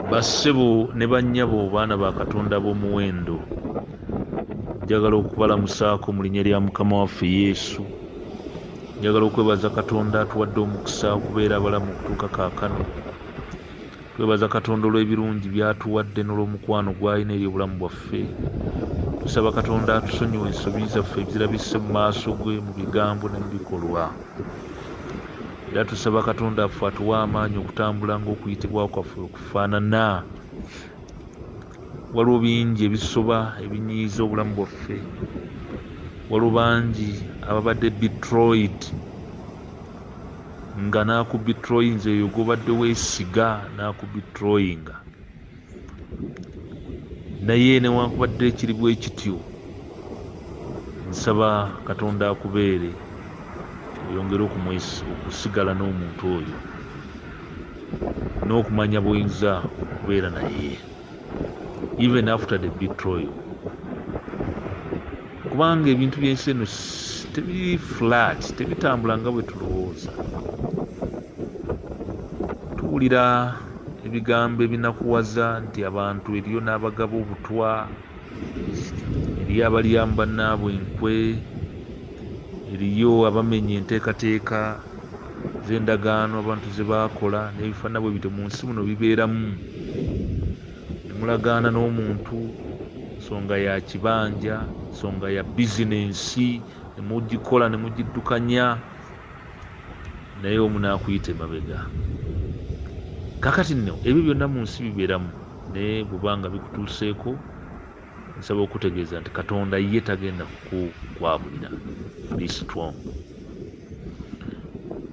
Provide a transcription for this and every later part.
Bassebo ne bannyabo, baana ba Katonda ab'omuwendo, njagala okubalamusaako mu linnya lya Mukama waffe Yesu. Njagala okwebaza Katonda atuwadde omukisa okubeera abalamu okutuuka kaakano. Twebaza Katonda olw'ebirungi by'atuwadde n'olw'omukwano gw'alina eri obulamu bwaffe. Tusaba Katonda atusonyiwe ensobi zaffe ezirabise mu maaso ge mu bigambo ne mu bikolwa. Era tusaba Katonda affe atuwe amaanyi okutambula ng'okuyitibwa kwaffe bwe kufaanana. Waliwo bingi ebisoba ebinyiiza obulamu bwaffe. Waliwo bangi ababadde betrayed, nga n'akubetrayinze eyo gw'obadde weesiga n'akubetrayinga. Naye newankubadde kiri bwe kityo, nsaba Katonda akubeere oyongere okusigala n'omuntu oyo n'okumanya bw'oyinza okubeera naye even after the betrayal, kubanga ebintu by'ensi eno tebiri flat, tebitambula nga bwe tulowooza. Tuwulira ebigambo ebinakuwaza nti abantu eriyo n'abagaba obutwa, eriyo abalyamu bannaabwe enkwe, eriyo abamenya enteekateeka z'endagaano abantu ze baakola n'ebifaanana bwe bityo. Mu nsi muno bibeeramu ne mulagaana n'omuntu nsonga ya kibanja, nsonga ya bizinensi, ne mugikola ne mugiddukanya, naye omu n'akuyita emabega. Kaakati nno ebyo byonna mu nsi bibeeramu, naye bw'oba nga bikutuuseeko, nsaba okutegeeza nti Katonda ye tagenda kukukwabulira. Be strong.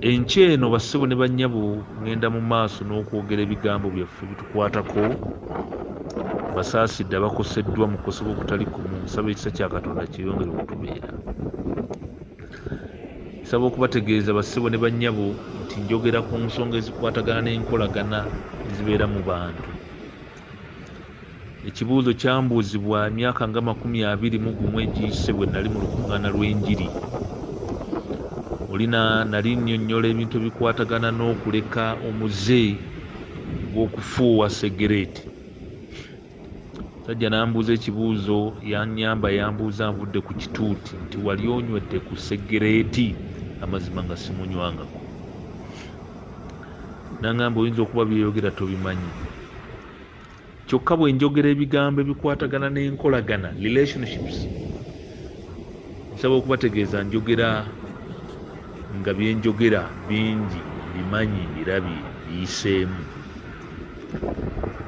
Enkya eno bassebo ne bannyabo, ŋŋenda mu maaso n'okwogera ebigambo byaffe ebitukwatako. Mbasaasidde abakoseddwa mu kukosebwa okutali kumu. Nsaba ekisa kya Katonda kyeyongere okutubeera. Nsaba okubategeeza bassebo ne bannyabo nti njogera ku nsonga ezikwatagana n'enkolagana ezibeera mu bantu. Ekibuuzo kyambuuzibwa emyaka nga 21 egiyise bwe nali mu lukuŋŋaana lw'enjiri. Olina nali nnyonnyola ebintu ebikwatagana n'okuleka omuze gw'okufuuwa segereeti. Sajja n'ambuuza ekibuuzo, yannyamba yambuuza nvudde ku kituuti nti wali onywedde ku segereeti? Amazima nga simunywangako. N'angamba oyinza okuba by'oyogera tobimanyi. Kyokka bwe njogera ebigambo ebikwatagana n'enkolagana, relationships, nsaba okubategeeza njogera nga bye njogera bingi mbimanyi, mbirabye, mbiyiseemu.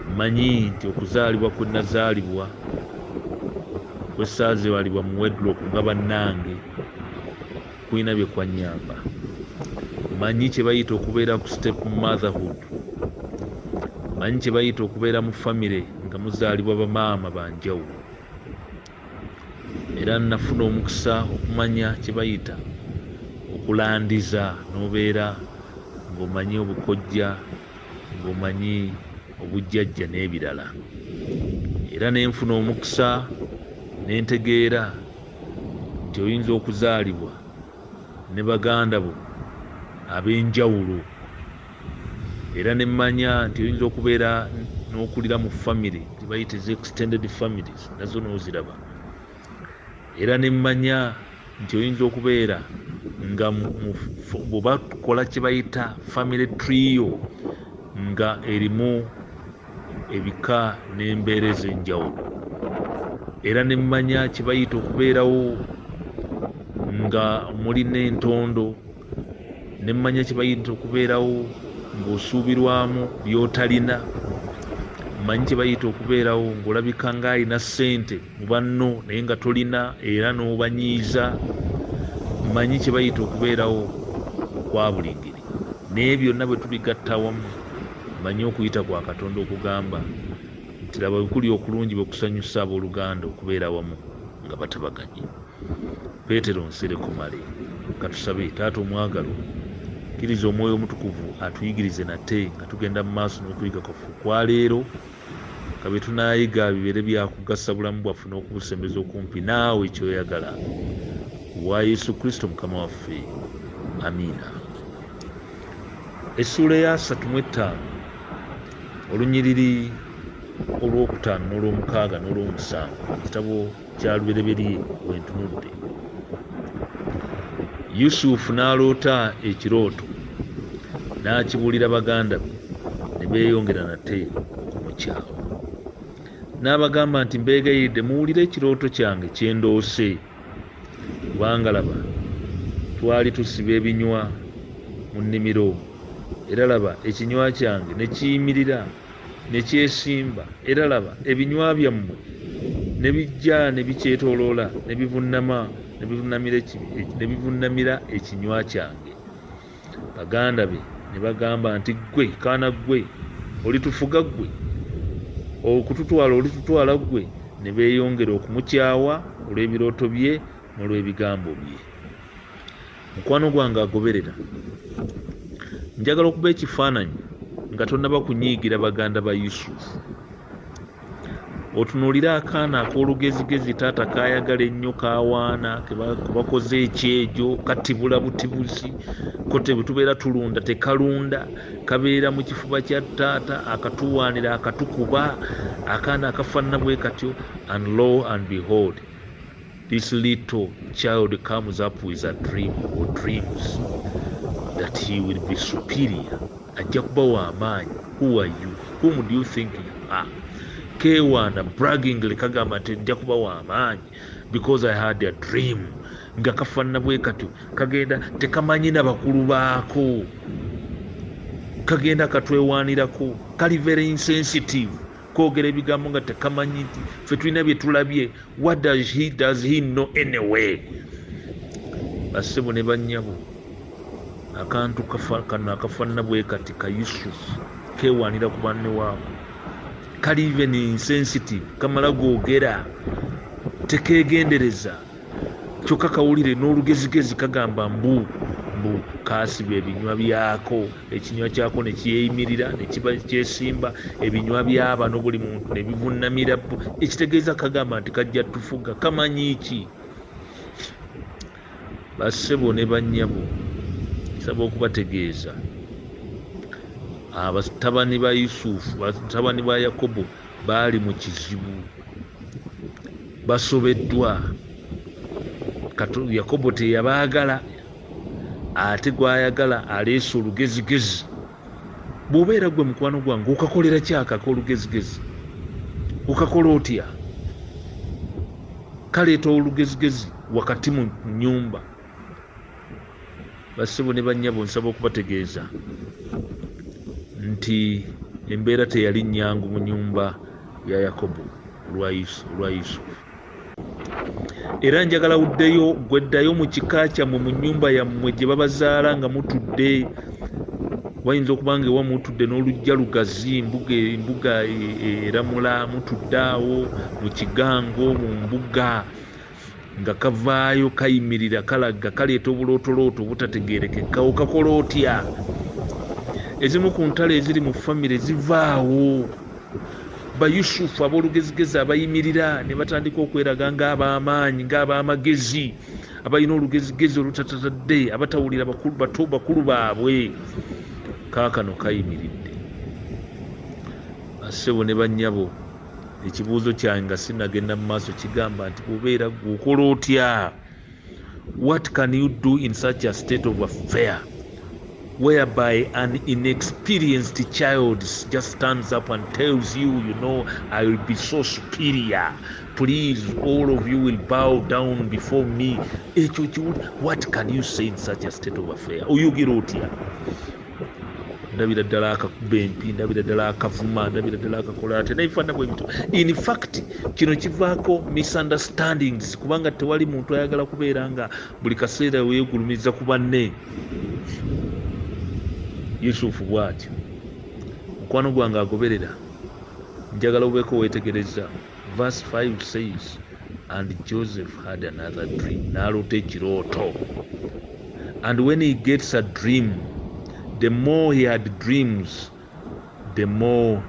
Mmanyi nti okuzaalibwa kwe nazaalibwa, kwe ssaazaalibwa mu wedlock nga bannange, kulina bye kwannyamba. Mmanyi kye bayita okubeera ku step motherhood. Mmanyi kye bayita okubeera mu famire nga muzaalibwa bamaama ba njawulo. Era nafuna omukisa okumanya kye bayita okulandiza n'obeera ng'omanyi obukojja, ng'omanyi obujjajja n'ebirala. Era ne nfuna omukisa ne ntegeera nti oyinza okuzaalibwa ne baganda bo ab'enjawulo. Era ne mmanya nti oyinza okubeera n'okulira mu famire ze bayita eza extended families, nazo n'oziraba. Era ne mmanya nti oyinza okubeera nga bwe bakola kye bayita family tree yo nga erimu ebika n'embeera ez'enjawulo. Era ne mmanya kye bayita okubeerawo nga mulina entondo, ne mmanya kye bayita okubeerawo ng'osuubirwamu by'otalina. Mmanyi kye bayita okubeerawo ng'olabika ng'alina ssente mu banno naye nga tolina era n'obanyiiza. Mmanyi kye bayita okubeerawo okwa buli ngeri. Naye byonna bwe tubigatta awamu, mmanyi okuyita kwa Katonda okugamba nti laba bwe kuli okulungi bwe kusanyusa abooluganda okubeera awamu nga batabaganye. Peetero Nsereko Male. Katusabe. Taata omwagalwa, kkiriza Omwoyo Omutukuvu atuyigirize nate nga tugenda mu maaso n'okuyiga kwaffe okwa leero. Ka bye tunaayiga bibeere bya kugasa bulamu bwaffe n'okubusembeza okumpi naawe ky'oyagala. Ku bwa Yesu Kristo Mukama waffe. Amiina. Essuula eya 35 Olunyiriri olwokutaano n'olwomukaaga n'olwomusanvu mu kitabo kya Lubereberye wentunudde. Yusufu n'aloota ekirooto, n'akibuulira baganda be, ne beeyongera nate okumukyawa. N'abagamba nti, Mbeegayiridde muwulire ekirooto kyange kye ndoose. Kubanga laba, twali tusiba ebinywa mu nnimiro, era laba, ekinywa kyange ne kiyimirira ne kyesimba, era laba, ebinywa byammwe ne bijja ne bikyetooloola ne bivunnama ne bivunnamira ekinywa kyange. Baganda be ne bagamba nti, Ggwe kaana ggwe, olitufuga ggwe? Okututwala olitutwala ggwe? Ne beeyongera okumukyawa olw'ebirooto bye n'olw'ebigambo bye. Mukwano gwange agoberera, njagala okuba ekifaananyi nga tonnaba kunyiigira baganda ba Yusufu. Otunuulire akaana ak'olugezigezi taata k'ayagala ennyo, k'awaana, ke bakoze ekyejo, katibula butibuzi, ko bwe tubeera tulunda tekalunda, kabeera mu kifuba kya taata, akatuwaanira, akatukuba, akaana akafaanana bwe katyo. And lo and behold, this little child comes up with a dream or dreams that he will be superior, ajja kuba wa amaanyi. Who are you? Whom do you think you are? Keewaana braggingly, kagamba nti nja kuba wa amaanyi because I had a dream. Nga kafaanana bwe katyo, kagenda tekamanyi na bakulu baako, kagenda katwewaanirako, kali very insensitive, koogera ebigambo nga tekamanyi nti ffe tulina bye tulabye. What does he know anyway? Bassebo ne bannyabo, akantu kano akafaanana bwe kati ka Yusufu keewaanira ku banne waako, kali even insensitive, kamala googera, tekeegendereza, kyokka kawulire n'olugezigezi kagamba mbu kaasiba ebinywa byako, ekinywa kyako ne kyeyimirira ne kiba kyesimba, ebinywa by'abano buli muntu ne bivunnamira bo. Ekitegeeza kagamba nti kajja tufuga. Kamanyi ki? Bassebo ne bannyabo, nsaba okubategeeza, abatabani ba Yusufu, batabani ba Yakobo baali mu kizibu, basobeddwa. Yakobo teyabaagala, ate gwayagala aleese olugezigezi. Bw'obeera gwe mukwano gwange, okakolera kyaka ak'olugezigezi? Okakola otya? Kaleeta olugezigezi wakati mu nnyumba. Bassebo ne bannyabo, nsaba okubategeeza nti embeera teyali nnyangu mu nnyumba ya Yakobo olwa Yusufu. Era njagala uddeyo, gweddayo mu kika kyammwe, mu nnyumba yammwe gye babazaala nga mutudde. Wayinza okuba nga ewa mutudde n'oluggya lugazi, embuga eramula, mutudde awo mu kigango mu mbuga, nga kavaayo kayimirira kalaga kaleeta obulootolooto obutategeerekeka. Okakola otya? Ezimu ku ntalo eziri mu famire zivaawo Bayusufu ab'olugezigezi abayimirira ne batandika okweraga ng'ab'amaanyi, ng'ab'amagezi, abalina olugezigezi olutatatadde, abatawulira bakulu baabwe. Kaakano kayimiridde. Bassebo ne bannyabo, ekibuuzo kyange nga sinnagenda mu maaso kigamba nti bw'obeera ggwe okola otya? What can you do in such a state of affair whereby an inexperienced child just stands up and tells you, "You know, I will be so superior. Please, all of you will bow down before me"? Ekyo kiwuli, what can you say in such a state of affair? Oyogera otya? Ndabira ddala akakuba empi, ndabira ddala akavuma, ndabira ddala akakola ate nebifaanana bwe bityo. In fact, kino kivaako misunderstandings, kubanga tewali muntu ayagala kubeera nga buli kaseera weegulumiza ku banne. Yusufu bw'atyo. Mukwano gwange agoberera, njagala obeeko weetegereza. Verse 5 says, "And Joseph had another dream." N'aloota ekirooto. And when he gets a dream, the more he had dreams, the more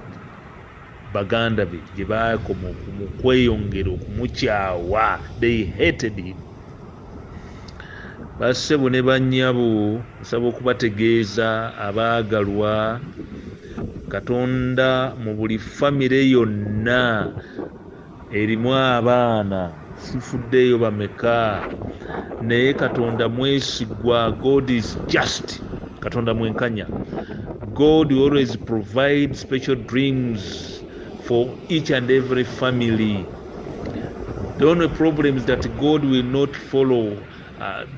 baganda be gye baakoma okweyongera okumukyawa. They hated him. Bassebo ne bannyabo, nsaba okubategeeza abaagalwa, Katonda mu buli famire yonna erimu abaana, sifuddeeyo bameka, naye Katonda mwesigwa. God is just. Katonda mwenkanya. God will always provide special dreams for each and every family. The only problem is that God will not follow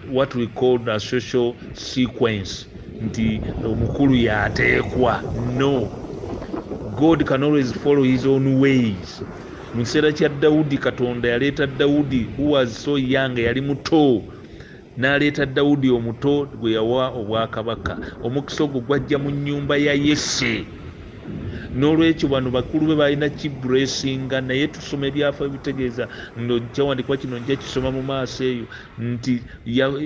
what we call the social sequence, nti omukulu yateekwa. No, God can always follow his own ways. Mu kiseera kya Dawudi, Katonda yaleeta Dawudi who was so young, yali muto, n'aleeta Dawudi omuto gwe yawa obwakabaka. Omukisa ogwo gwajja mu nnyumba ya Yese. N'olwekyo bano bakulu be balina kiblessinga, naye tusoma ebyafa ebitegeeza kyawandiikibwa kino, nja kisoma mu maaso eyo, nti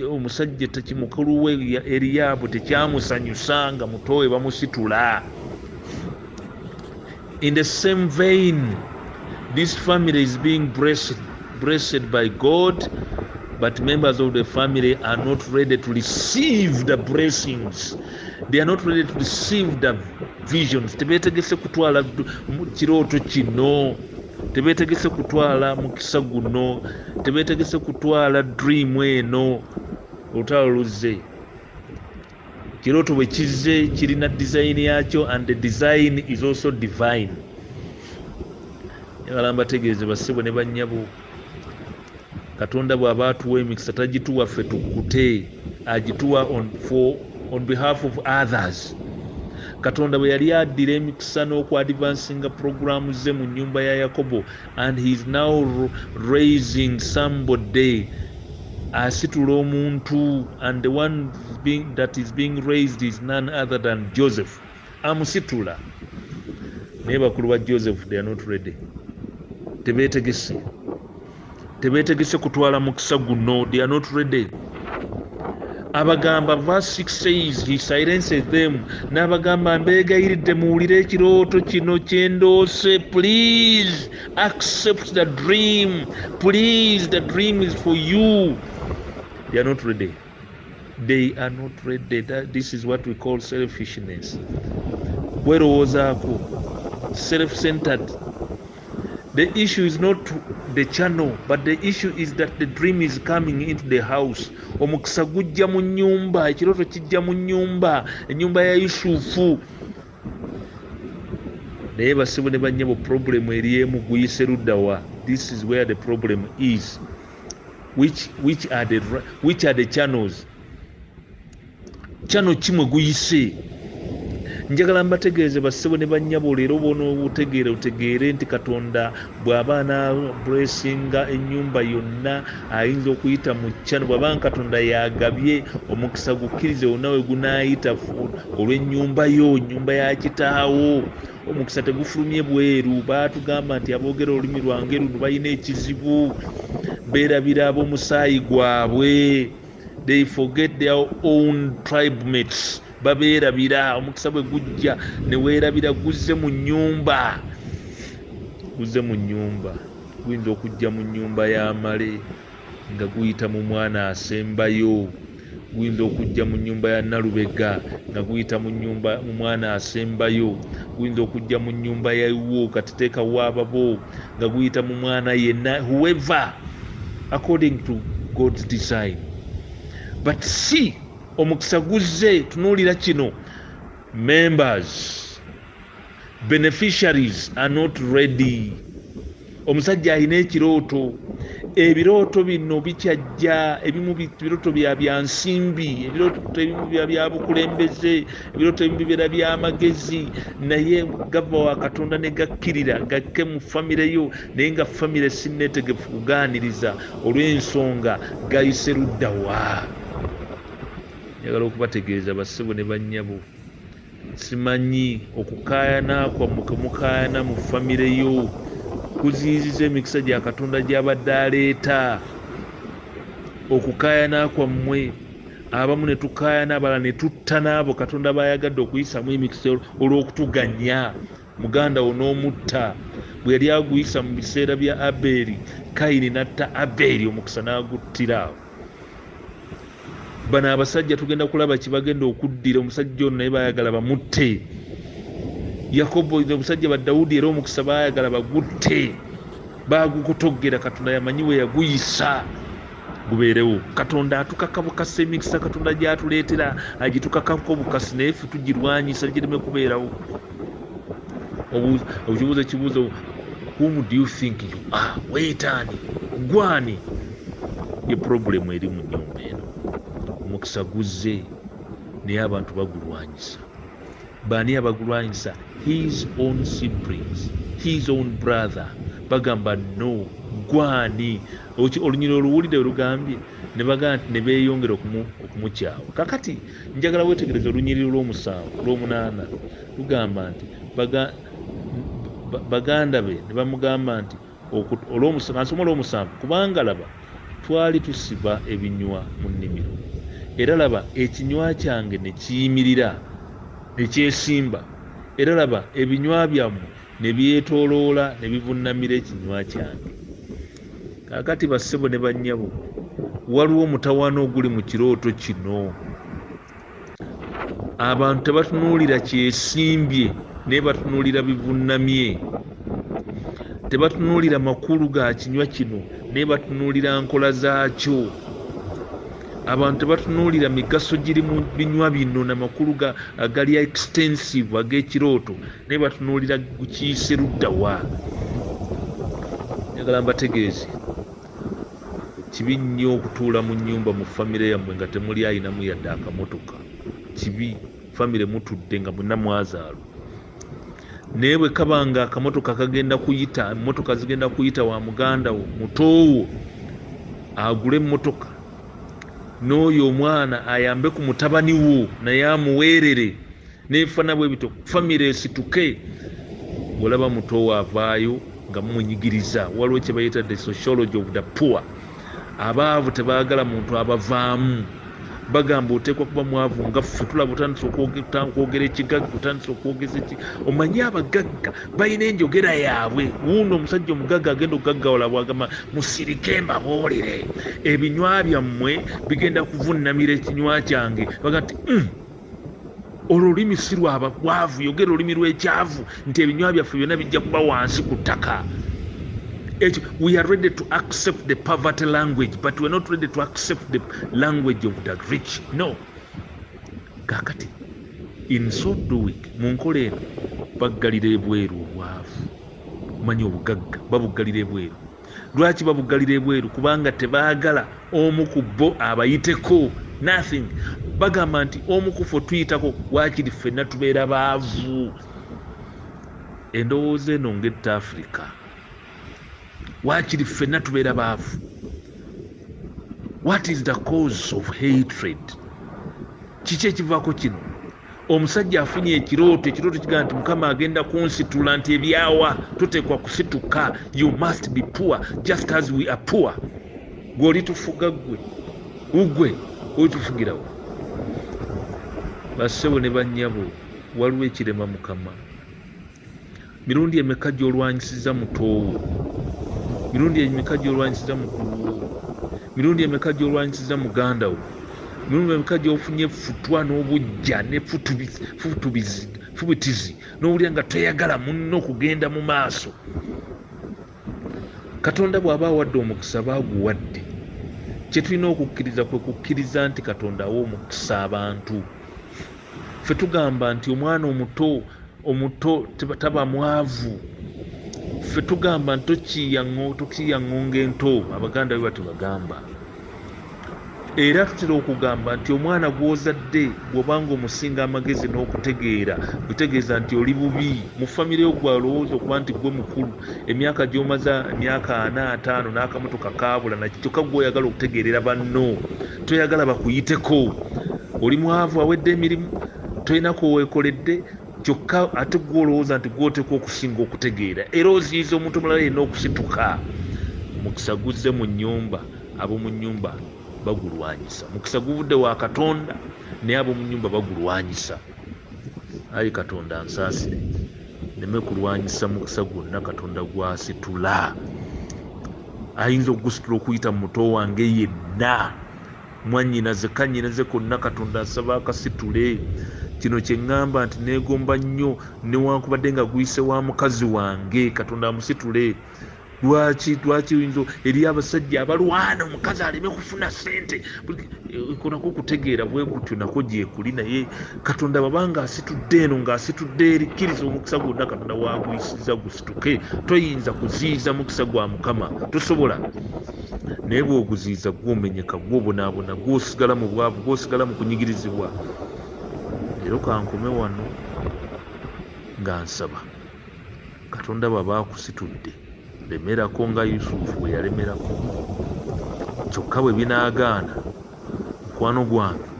omusajja mukulu we Eriyaabu tekyamusanyusa nga muto we bamusitula. In the same vein, this family is being blessed by God, but members of the family are not ready to receive the blessings. They are not ready to receive the visions. Tebeetegese kutwala kirooto kino, tebeetegese kutwala mukisa guno, tebeetegese kutwala dream eno. Olutalo luzze. Kirooto bwe kizze kirina design yakyo, and the design is also divine. Njagala mbategeeze, bassebo ne bannyabo, Katonda bw'aba atuwa emikisa, tagituwa ffe tukkute, agituwa on behalf of others. Katonda bwe yali addira emikisa n'okuadvancinga programu ze mu nnyumba ya Yakobo, and he is now raising somebody, asitula omuntu, and the one that is being raised is none other than Joseph. Amusitula, naye bakulu ba Joseph, they are not ready. Tebeetegese, tebeetegese kutwala mukisa guno. They are not ready. Abagamba, verse 6 says he silences them, n'abagamba, "Mbeegayiridde muwulire ekirooto kino kyendoose. Please accept the dream. Please, the dream is for you." They are not ready. They are not ready. This is what we call selfishness, kwerowoozaako, self-centered. The issue is not the channel, but the issue is that the dream is coming into the house. Omukisa gujja mu nnyumba, ekirooto kijja mu nnyumba, ennyumba ya Yusufu. Naye bassebo ne bannyabo, problem eri emu: guyise luddawa? This is where the problem is. Which are the channels? Channel kimwe guyise? Njagala mbategeeze, bassebo ne bannyabo, leero bona obutegeere, otegeere nti Katonda bw'aba anablessinga ennyumba yonna, ayinza okuyita mu channel. Bw'aba nga Katonda yagabye omukisa, gukkirize wonna we gunaayita olw'ennyumba yo, ennyumba ya kitaawo. Omukisa tegufulumye bweru. Baatugamba nti aboogera olulimi lwange luno balina ekizibu, beerabira ab'omusaayi gwabwe. They forget their own tribe mates, babeerabira. Omukisa bwe gujja ne weerabira, guzze mu nnyumba, guzze mu nnyumba. Guyinza okujja mu nnyumba y'amale nga guyita mu mwana asembayo. Guyinza okujja mu nnyumba ya Nalubega nga guyita mu nnyumba mu mwana asembayo. Guyinza okujja mu nnyumba yawo kati teekawo ababo nga guyita mu mwana yenna, whoever, according to God's design. But see, omukisa guzze, tunuulira kino: members, beneficiaries are not ready. Omusajja alina ekirooto. Ebirooto bino bikyajja. Ebimu birooto bya byansimbi, ebirooto ebimu bya byabukulembeze, ebirooto ebimu bibeera byamagezi, naye gava wa Katonda ne gakkirira gakke mu famire yo, naye nga famire sinneetegefu kugaaniriza olw'ensonga gayise luddawa. Njagala okubategeeza, bassebo ne bannyabo, simanyi okukaayana kwammwe kwe mukaayana mu famire yo kuziyiziza emikisa gya Katonda gy'abadde aleeta. Okukaayana kwammwe, abamu ne tukaayana, abalala ne tutta n'abo Katonda bayagadde okuyisamu emikisa olw'okutuganya. Muganda wo n'omutta. Bwe yali aguyisa mu biseera bya Abeeri, Kayini n'atta Abeeri, omukisa n'aguttira awo. Bano abasajja tugenda kulaba kibagenda okuddira omusajja ono, naye bayagala bamutte. Yakobo omusajja ba Dawudi era omukisa baayagala bagutte, baagukotogera. Katonda yamanyi we yaguyisa gubeerewo. Katonda atukaka bukasi, emikisa Katonda gy'atuleetera agitukakako bukasi, naye ffe tugirwanyisa gireme kubeerawo. Okibuuza ekibuuzo, whom do you think you are? Weeyitaani? Gwani? Ye problemu eri mu nnyumba eno. Omukisa guzze naye abantu bagulwanyisa. Baani abagulwanyisa? His own siblings, his own brother. Bagamba no, gwani? Olunyiriri oluwulidde we lugambye ne bagamba nti ne beeyongera okumukyawa. Kakati njagala weetegereze olunyiriri olw'omusanvu, olw'omunaana, lugamba nti baganda be ne bamugamba nti kansome olw'omusanvu, kubanga laba twali tusiba ebinywa mu nnimiro, era laba ekinywa kyange ne kiyimirira ne kyesimba, era laba ebinywa byammwe ne byetooloola ne bivunnamira ekinywa kyange. Kaakati bassebo ne bannyabo, waliwo omutawaana oguli mu kirooto kino. Abantu tebatunuulira kyesimbye, naye batunuulira bivunnamye. Tebatunuulira makulu ga kinywa kino, naye batunuulira nkola zaakyo. Abantu tebatunuulira migaso giri mu binywa bino n'amakulu agali extensive ag'ekirooto, naye batunuulira gukiyise ludda wa. Njagala mbategeeze, kibi nnyo okutuula mu nnyumba mu famire yammwe nga temuli ayinamu yadde akamotoka. Kibi, famire mutudde nga mwenna mwazaalwa, naye bwe kaba nga akamotoka kagenda kuyita, emmotoka zigenda kuyita wa muganda wo mutoowo agule emmotoka, n'oyo omwana ayambe ku mutabani wo naye amuweerere, neefaana bwe bityo, famire esituke. Bw'olaba mutoowo avaayo nga mumunyigiriza. Waliwo kye bayita the sociology of the poor. Abaavu tebaagala muntu abavaamu. Bagamba oteekwa kuba mwavu nga ffe. Tulaba otandise okwogera ekigagga, otandise okwogeza eki. Omanyi abagagga balina enjogera yaabwe. Wuuno omusajja omugagga agenda okugaggawala bwagamba musirike mbabuulire, ebinywa byammwe bigenda kuvunnamira ekinywa kyange. Bagamba nti olwo olulimi si lwababwavu, yogera olulimi lw'ekyavu nti ebinywa byaffe byonna bijja kuba wansi ku ttaka. Ekyo, we are ready to accept the poverty language, but we are not ready to accept the language of the rich. No. Kaakati in so doing, mu nkola eno baggalira ebweru obwavu, omanyi obugagga babuggalira ebweru. Lwaki babuggalira ebweru? Kubanga tebaagala omu ku bo abayiteko. Nothing. Bagamba nti omu ku ffe tuyitako, waakiri ffenna tubeera baavu. Endowooza eno ng'etta Africa, waakiri ffenna tubeera baavu. What is the cause of hatred? Kiki ekivaako kino? Omusajja afunye ekirooto, ekirooto kigamba nti Mukama agenda kunsitula, nti ebyawa toteekwa kusituka, you must be poor just as we are poor. Gwe olitufuga, ggwe ugwe olitufugirawo. Bassebo ne bannyabo, waliwo ekirema Mukama. Mirundi emeka gy'olwanyisiza mutoowo? Mirundi emeka gy'olwanyisiza mukulu wo? Mirundi emeka gy'olwanyisiza muganda wo? Mirundi emeka gy'ofunye effutwa n'obujja ne fubitizi n'owulira nga toyagala munno kugenda mu maaso? Katonda bw'aba awadde omukisa, baaguwadde. Kye tulina okukkiriza kwe kukkiriza nti Katonda awa omukisa abantu. Ffe tugamba nti omwana omuto omuto taba mwavu. Ffe tugamba nti tokiiya ŋŋonga ento, Abaganda bwe batyo bagamba. Era tutera okugamba nti omwana gw'ozadde bw'obanga omusinga amagezi n'okutegeera, bitegeeza nti oli bubi. Mu famire yo gwe olowooza okuba nti gwe mukulu, emyaka gy'omaze emyaka 40 50 n'akamotoka kaabula, kyokka gwe oyagala okutegeerera banno, toyagala bakuyiteko. Oli mwavu awedde emirimu, tolina kweweekoledde, kyokka ate gwe olowooza nti gwe oteekwa okusinga okutegeera, era oziyiza omuntu omulala yenna okusituka. Omukisa guzze mu nnyumba, ab'omu nnyumba bagulwanyisa. Mukisa guvudde wa Katonda, naye ab'omu nnyumba bagulwanyisa. Ayi Katonda nsaasire nneme kulwanyisa mukisa gwonna Katonda gw'asitula. Ayinza okugusitula okuyita mu muto wange yenna, mwannyinaze, kannyinaze konna, Katonda asaba akasitule. Kino kye ŋŋamba nti neegomba nnyo newankubadde nga guyise wa mukazi wange, Katonda amusitule. Lwaki lwaki oyinza eri abasajja abalwana omukazi aleme kufuna ssente? Nako okutegeera bwe kutyo nako gyekuli, naye Katonda bw'aba ng'asitudde eno ng'asitudde eri, kkiriza omukisa gwonna Katonda w'aguyisizza gusituke. Toyinza kuziyiza mukisa gwa Mukama, tosobola. Naye bw'oguziyiza gwomenyeka, gwobonaabona, gwosigala mu bwavu, gwosigala mu kunyigirizibwa. Leero kankome wano nga nsaba Katonda bw'aba akusitudde, lemerako nga Yusufu bwe yalemerako. Kyokka bwe binaagaana, mukwano gwange,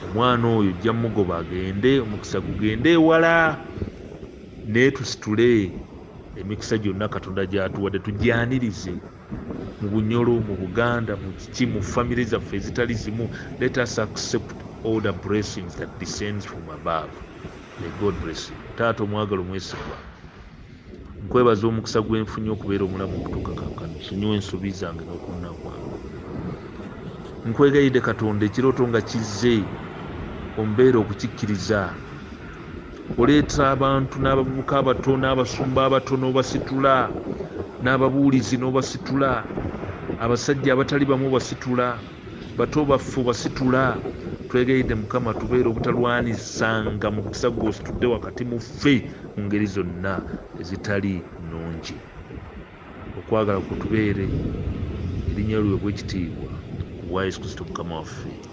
omwana oyo ojja mugoba agende, omukisa gugende ewala, naye tusitule emikisa gyonna Katonda gy'atuwadde, tugyanirize mu Bunyoro, mu Buganda, mu kiki, mu famire zaffe ezitali zimu. Let us accept all the blessings that descends from above. May God bless you. Taata omwagala omwesigwa, nkwebaza omukisa gwenfunye okubeera omulamu okutuuka kaakano. Sonyiwa ensobi zange n'okwonna kwange. Nkwegayidde Katonda, ekirooto nga kizze ombeera okukikkiriza. Oleeta abantu n'abavubuka abato n'abasumba abato n'obasitula, n'ababuulizi n'obasitula, abasajja abatali bamu obasitula, bato baffe obasitula. Twegayidde Mukama, tubeere obutalwanisanga mukisa gw'ositudde wakati mu ffe mu ngeri zonna ezitali nnungi. Okwagala kutubeere, erinnya lyo bw'ekitiibwa, ku bwa Yesu Kristo Mukama waffe.